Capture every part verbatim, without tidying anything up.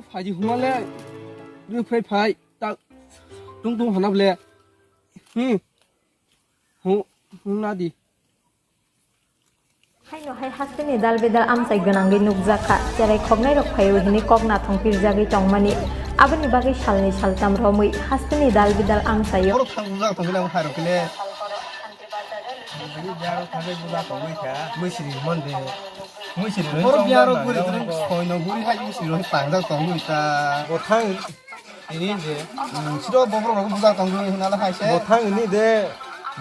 Phaidi humale, rwphai phai, ta tung tung hanable. Hmm. Hu, huna di. Haino hai hasteni dal bidal amchai gwnangwi nukjakha, cherai khoknairok phaiwi hwnwi kok nathong pirjagwi tongmani. Aboni bagwi salni saltam romwi hasteni dal bidal amchaio. Borok thang bujak tongwi nang phairok kile. Bini biyaro thangwi bujak tongwi kha. Mwisiri mon de. Mwisiri borok biyaro guri tong soino guri hai mwisiri rok tangjak tongwi ta. Bo thang. Ini je, hmm, siro bobrok rok bujak tong dui hinala hai se. Bo thang ini de.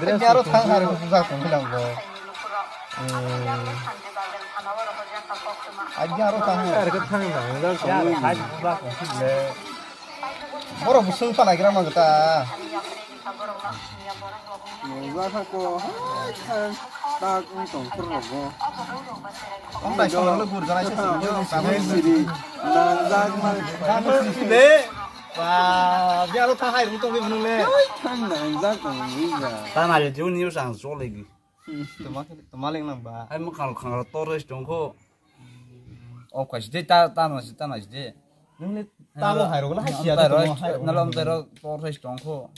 Dress aro thang hari bujak tong bilang bo. Hmm. Agi aro thang. Ar ka thang na, da so. Ya, hai bujak tong le. Borok busung pa nagira mang ta. Nungjak kha ko, hai, hai, tak wng tong phuru rogo. Ang bai song lo gur jana se song lo song. Siri, nangjak ma. Jana song de. Ba, dia lo thang hai rung tong de bunung le. Hai, thang nangjak tong wng ja. Tana le juni yo sang so le gi. Tama, tama leng nang ba. Hai mo khang khang ro tor res tong ko. O ka si de ta, ta no si, ta na si de. Nung le ta lo hai ro la hai si ya de. Nalom ta ro tor res tong ko.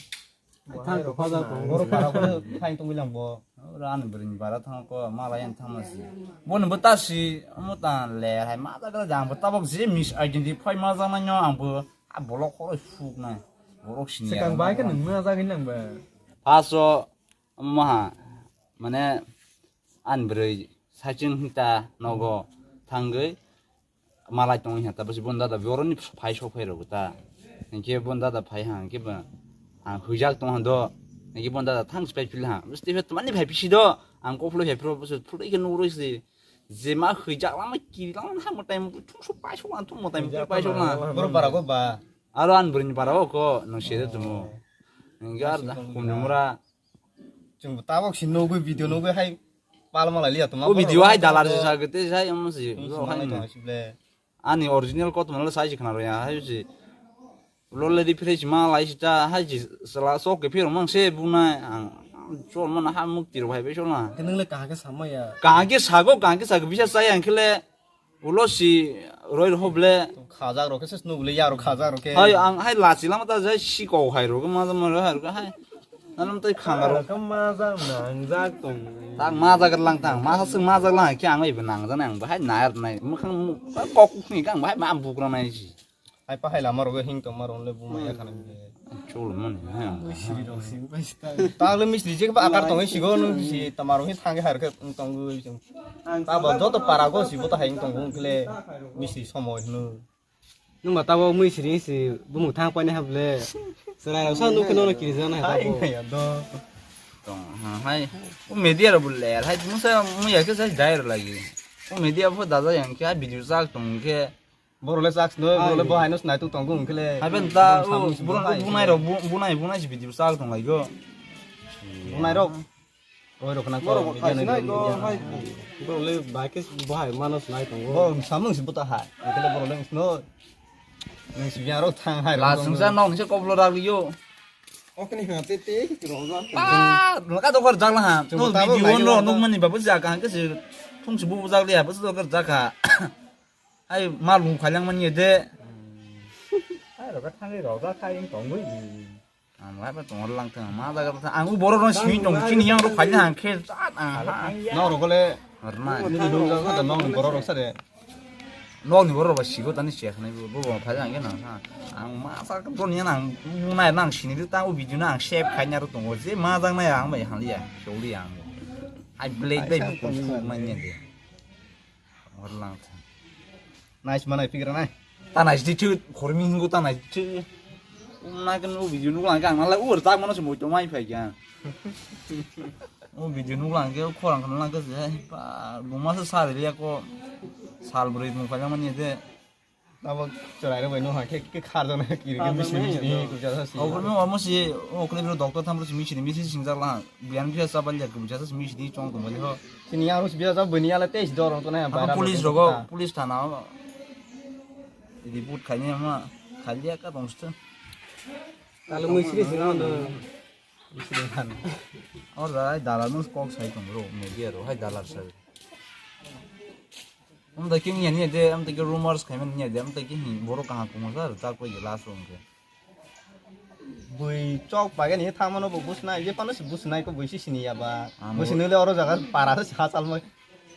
Thang to phaja ko. Borok para ko thang tong bilang bo. Ora ani bwrwi ni bara thang ko, mala yang thang ma si. Bo ni bo ta si, mo ta le hai ma ta gra jang bo ta bok si mis identify ma jang na nyo ang bo a bolok khoro suk na. Borok sini. Sekang bai ka nung ma jang nang ba. Paso mo ha mane ani bwrwi saichung hinta nogo thangwi malai tongwi ha, tabuk si bon dada boroni phai sok phai rok ta. Hinkhe bon dada phai ha, hinkhe ba ang huijak tong ha do. Hinkhe bon dada thang si phai phil ha. Bwswtwi phe twmani phai phisi do. Ang kophulwi phai phiro bwswt phulwi khe nugrwi si. Je ma huijak lama kiri lama ha mo time thung sok pai sok lang thung mo time pai sok lang. Boro bara go ba. Aro ani bwrwi ni bara o ko nang sere tumo. Hinkhe ar da kumjumura. Chwng bo tabok si nugwi video nugwi hai pal malai liya tongma. O video hai dalar si sa gete sai omo si. Ani original koto mala sai si khna roya hai si. Lole di phre si malai si ta hai si sala sok ke phiro mang se bunai ang chol mana ha muk tiro hai be chol na. Ke nang le kaha ke samaya. Kaha ke sago kaha ke sago bisa sai ang khele. Ulo si roi rw ble. Khajak rok khe se snu ble ya rok khajak rok khe. Hai ang hai lachi lama ta jai si kok hai rok ma ma hai rok hai. Anam tai khang rok. Ka ma ja nang jak tong. Tang ma ja lang tang ma sung ma ja lang khe ang bai nang ja nang bai nai nai mukhang kok ni kang bai ma buk ra nai ji. Hai pa hai lama rok hing tong ma rok le bu ma ya khana. Chul mani ha. Siri rok si bai sta. Ta le misri je ba akar tong si go nu si tamaro hi thang hai rok tong gu. Ang ta bo joto para go si bo ta hai tong gung kle misi somo hino. Nung ma tabo mui siri si bumung thang paine hable. Serai rok sa nuk no kiri jana hai tabo. Hai do. Tong ha hai. O media ro bulle hai musa mu ya ke sai dai ro lagi. O media pho daja yang khe video sak tong khe. Borok le chak sino, borok le bo haino sinai tung tongo hwnkhe le. Hai ben ta, o, borok le bunai rok, bu-, bunai, bunai si video chak tong lai go. Bunai rok. Oi rok khna borok ko, khai video sinai ni go, video. Hai. Borok le bai khe bo hai mano sinai tongo. Bo samung si buta hai. Hwnkhe le borok le sino. Nang si biang rok thang hai rok. La sungsa nok ni se koplo rak liyo. Okni ha te te rok ja. Ah, laka dokar jak la ha. Chung no tabo video lai no ga. Nok mani babu ja ka ke se. Thung si bu jak liya, bu dokar jak ha. Hai ma lung khailang mani de. Hai rok thangwi rok da khai wng tongwi. Ang lai ba tong lang thang ma da ga ang u borok no simi tong chini yang rok khaili hang khe chat ang ha. No rok le. Arna. Ni lung ja da no borok rok sa de. Nok ni borok ba sigo tani se khnai bo bo phai ang na ha. Ang ma sa ko ni nang nai nang sini ta u video na ang save khai na ro tongo je ma jang na ang bai hang liya. Choli ang. Hai blade bai bu ko manya de. Hor lang thang. Nice manai pigra nai. Ta nice di chu, khormi hingo ta nice chu. Nai kan u video nuklang kang nalai ur tak mano se moi to mai phai kya. U video nuklang ke khorang kan lang ke se pa guma se sar ya ko sal bri mu phai mani de. Abo chwrai rok bai no ha khe, khe khar jana kiri khe misi misi ni kucha sa si. Obo no omo si o kle bro doctor tham bro si misi ni misi sing jak la. Biyan biya sa ban jak kucha sa misi ni chong tong bali ho. Sini aro si biya sa bini ala tei si dorong to na. Abo police rogo, police thana o. Report khaini ma khali ka tong sto. Talo mui siri sing no. Misi ni han. Or dai dalar no kok sai tong bro media ro hai dalar sai. Amtwi khe wngya niya de, amtwi khe rumors khaimani niya de, amtwi khe hini borok kaham kumo sa rwchapwi de last o hwnkhe. Bui chok paigani he thangmano bo businai, je phano se businai ko bui se sini ya ba. Ang bo businai le oro jaga para se ha chalmai.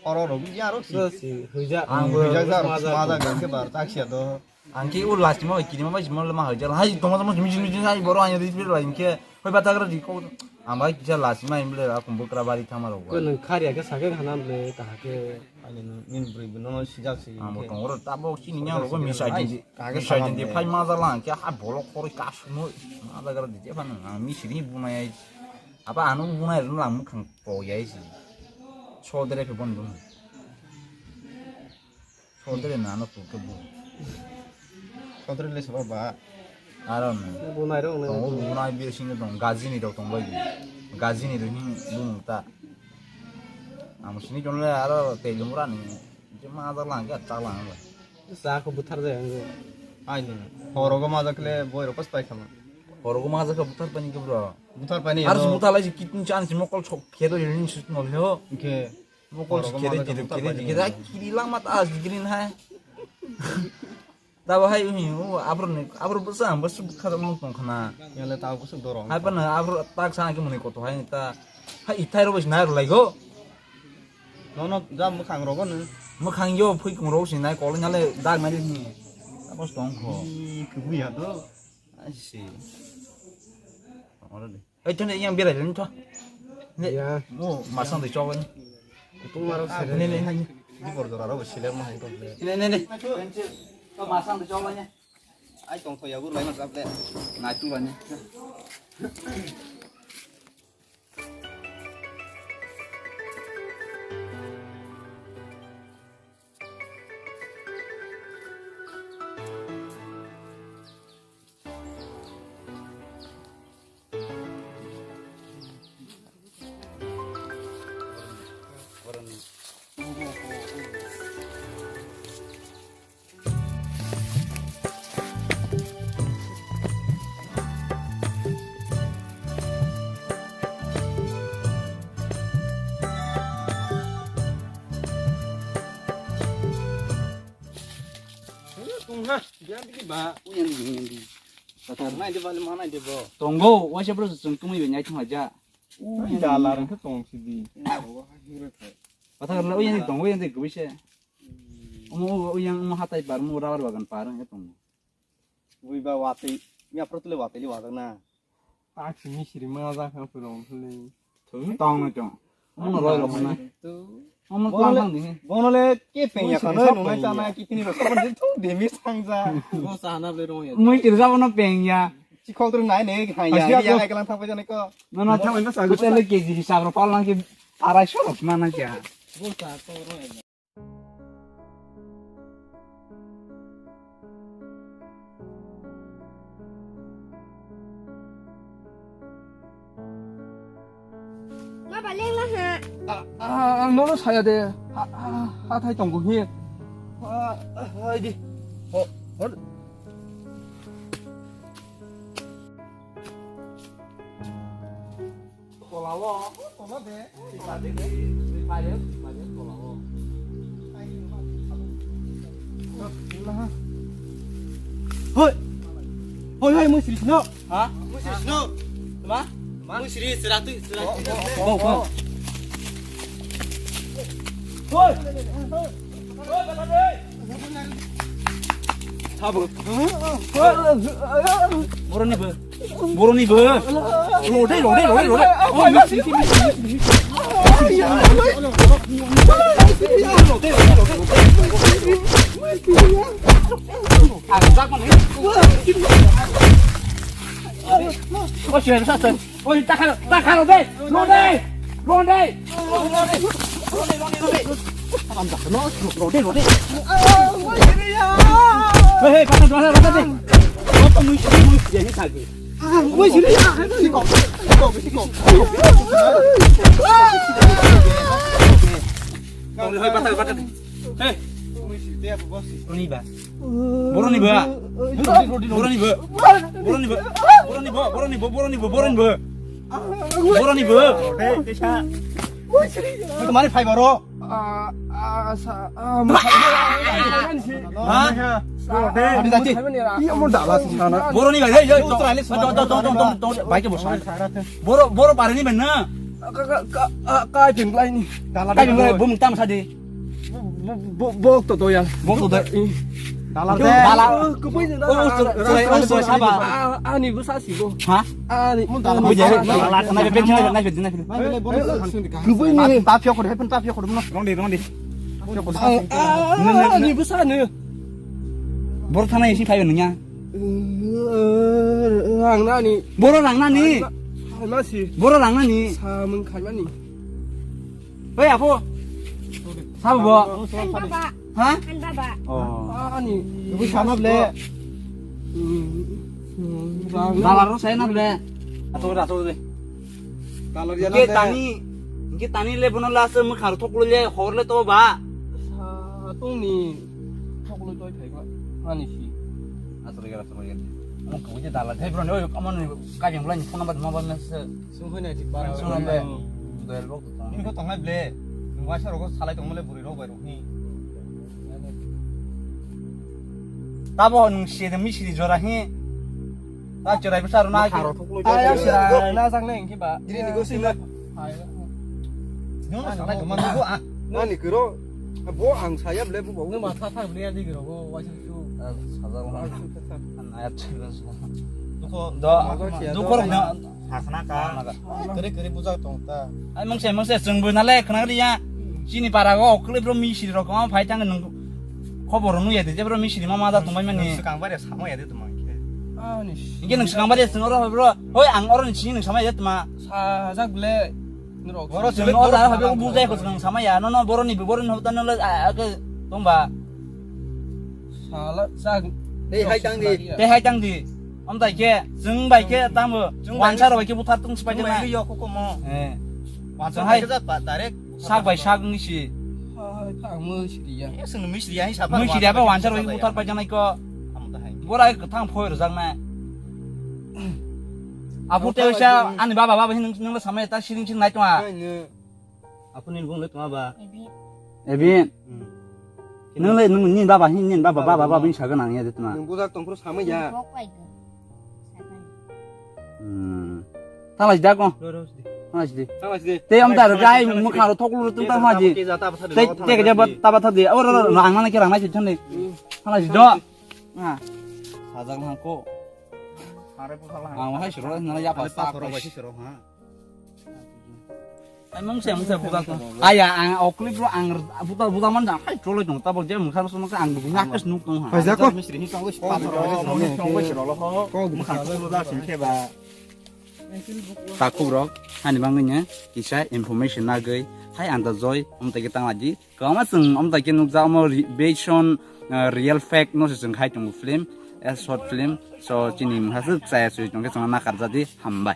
Oro ro ya ro si. Hwijak. Ang bo hwijak jar, maja maja ko. Gan ke bar tak sia do. Ang khe o last mo kirima bai simo le ma hwijak. Hai tongma tongma mijil mijil hai borok ang ri pir lai khe. Hoi batagra di ko. Ang bai kisa last ma imle a kum bukra bari thangma rok. Ko nang kharya khe sakhe khana le ta khe. Ani nini bwrwi bwno sijak si. Ang bo tongo ro tabok chini nyang rogo misai din di. Misai din di phai maja lang khe ha bolok khoroi kasumoi. Maja gra di je phano ang misiri bunai ai. Apa ano bunai rwno lang mukhang po yai si. Sodre phe bon bun. Sodre na no tu ke bu. Sodre le sabo ba. Aro no. Bunai rok no. Tongo bunai bir sing tong gajini rok tong bai. Gajini rok hin bun ta. Amo sini jon le aro te jumra ni. Je ma da lang ya ta lang ba. Sa ko buthar de ang. Ai ni. Horogo ma jakle boi rok pas pai khama. Horogo ma jakle buthar pani ke bro. Buthar pani. Ar buthar lai kitin chan si mokol chok khedo ni sut no leo. Ke. Mokol kere kere kere kere kiri lang mat as green hai. Tabo hai uni u abro ni abro bwsa ang bwsa bwkha mong tong khana. Yale tabo bwsa dorong. Hai pana abro tak sana ke muni koto hai ta. Hai ithai ro bwsa nai ro laigo. Nono ja mwkhang rogo no. Mwkhang yo phui kong ro si nai kol nyale dag nai ni. Tabo tong kho. Ih, kubu ya do. Ai si. Oro de. Oi, thone yang berai leni tho. Ne. Ya. Mo masang de chawani. Kutung marok sere. Ne ne ne. Di bor dora ro sile mo hai to. Ne ne ne. To masang de chawani. Ai tong tho ya gur lai ma sap le. Na tu bani. Tongha, biang bigi ba. Uyan di, uyan di. Kata nai de bali mana de bo. Tongo, waisa bro sung tumui be nyai thung aja. Uyan da lar ke tong sidi. Kata kala uyan di tongo, uyan di gubise. Umo uyan umo hatai par, umo rabar bagan par ya tongo. Bui ba watwi, ya pro tule watwi li wadak na. Tak simi siri ma ja kha purong le. Tong no tong. Omo no roi lo khna. Omo tong tong dini. Bono le ke peng ya khano nungai chana ki tini ro sabon de tu demi sangja. Bo sa na le rong ya. Mui tir ja bono peng ya. Chikhol tur nai ne ha ya. Ya eklang thang pa jane ko. No no thang na sa. Ko le keji hisab ro pal nang ki arai so rok mana kya. Bo sa to rong ya. Ma ba leng la ha. A, a, ang nono saya de. Ha, ha, hathai tongo hi. A, a, hai di. Ho, hor. Tola o, tola de. Hoi. Hoi, hoi, mui siri sino. Ha? Mui siri sino. Ma? Mui siri sira tu, sira tu. Oh, oh. Hoi. Sabo. Boroni bo. Boroni bo. Lode, lode, lode, lode. Oh, misi, misi, misi, misi. Lode, lode, lode. Ang jak mani. Oh, siya sa sa. Oi, takhalo, takhalo de, rode, rode. Rode, rode, rode. Ang dakno, rode, rode. Hei, hei, patah, patah, patah de. Apa mui sini, mui sini lagi. Mui sini ya, siko, siko, siko. Hei, patah, patah de. Hei. Mui sini ya, bos. Ini ba. Boroni ba. Boroni ba. Boroni ba. Boroni ba. Boroni ba. Boroni ba. Boroni ba. Boroni ba. Kemana phai baro? Ah, ah, sa, ah, mo-, Ha? Mo-, Iya, mo dala sih sana. Boroni bai, hei, hei, tong, tong, tong, tong, tong, tong, bai ke bosan. Boro, boro parini bai na. Ka, ka, ka, ah, ka, jeng lai ni. Dala. Ka jeng lai, bum tam sa de. Bo, bo, bo, bo, to, to, ya. Bo, to, to. Ih. Dala de. Dala. Oh, kubui ni dala. Oh, surai, oh, surai, saba. Ah, ani bo sa si bo. Ha? Ani. Mo dala. Kubui ni. Dala, na, na, na, na. Kubui ni. Ta, ta, pia ko de, ta, pia ko de, no. Rong de, rong de. Ah, ah, ani bo sa ni. Boro thana isi phai nungya. Rang nani. Boro rang nani. Khaima si. Boro rang nani. Samung khaimani. Oi, apo. Sabo bo. An baba. Ha? An baba. Oh. Ani. Ibu sana ble. Hmm. Hmm. Rang nani. Dalar ro saya na ble. Ato, ato de. Dalar ya na ble. Tani, ke tani le bono last mo khar thoklo le, hor le to ba. Sa tong ni. Thoklo to thai ba. Ani si. Asal gara, asal gara. Mo ko je dalar thai bro, oi, amon ka jeng lai phone number, mobile message. Sung hoi nai thik ba. Sung hoi nai. Doyal bok to. Ini ko tongnai ble. Nung waisa rogo salai tongmale buri rok bai rok ni. Tabo nung se de misri jora hi. Ta cherai bwsa rw na. Kharo thuklo. Ayang sira na jang nai ki ba. Ini ni go sila. Nung salai tongma nung go a. Nani kiro. Bo ang saya ble bo. Nung ma tha tha ble ya di kiro go waisa su. Saja. Naya chibes. Duko. Do. Duko rok na. Sakna ka. Kere kere bujak tong ta. Ai mangse mangse chwng bo nale khna ri ya. Chini para go khli bro misri rok ma phai tang nung. Khobor nung ya de je bro misri ma ma da tong bai mani. Swkang bare samo ya de tong ma khe. Ani. Inge nung swkang bare chwng oro bro. Hoi ang oro ni chini nung sama ya de tong ma. Sa jak ble. Boro chwng no da habe bujai ko chwng sama ya. No no boro ni boro ni hotan le a ke tong ba. Sala, sa. Tei hai tang di. Tei hai tang di. Om tai ke, chwng bai ke tamo. Chwng bai. Wansa rok bai ke buthar tong spai. Chwng bai jana. Yo ko ko mo. Eh. Wansa hai. Sak bai sak ni si. Hai, thang mo si dia. Eh, sing mi si dia, hai sapa. Mi si dia ba wansa rok bai ke buthar pai jana ko. Am ta hai. Bora ke thang phoi rojak na. Abu te sa ani baba baba hin nang sama ta siring sin nai to a. Hai ne. Apo ni bung le tongma ba? Ebi. Ebi. Hmm. Nung le nung ni baba hin ni baba baba baba hin saga nang ya de tma. Nung bujak tong phuru sama ya. Bok bai go. Saga. Hmm. Thala sida ko. Ro, ro, sidi. Thala sidi. Thala sidi. Te am tar gai mung kharo thok lu tum ta ma ji. Te te ja ba ta ba tha de. Oro ro rang na ke rang na chi thon de. Hmm. Thala sidi. Ha. Sajak na ko. Ang hai siro na ya pa pa ro bai siro ha. Ai mung se mung se budak ko. Aya ang okli bro ang budak budak man jang hai troloi tong tabok je mung sa mung ang budak nak kes nuk tong ha. Paisa ko. Mistri ni tong ko pa ro bai siro lo ho. Ko mung sa ko budak sin ke ba. Takhuk rok hani bangwi ne kisa information nagwi hai anda joy om tagi tang aji. Kwbangma chwng omo tai khe nukjakgo, omo re-, based on, uh, real fact no se chwng khai tongo film, a short film. So chini mungha se chaya chwi tongkhe chwngno nakarjadi, hambai.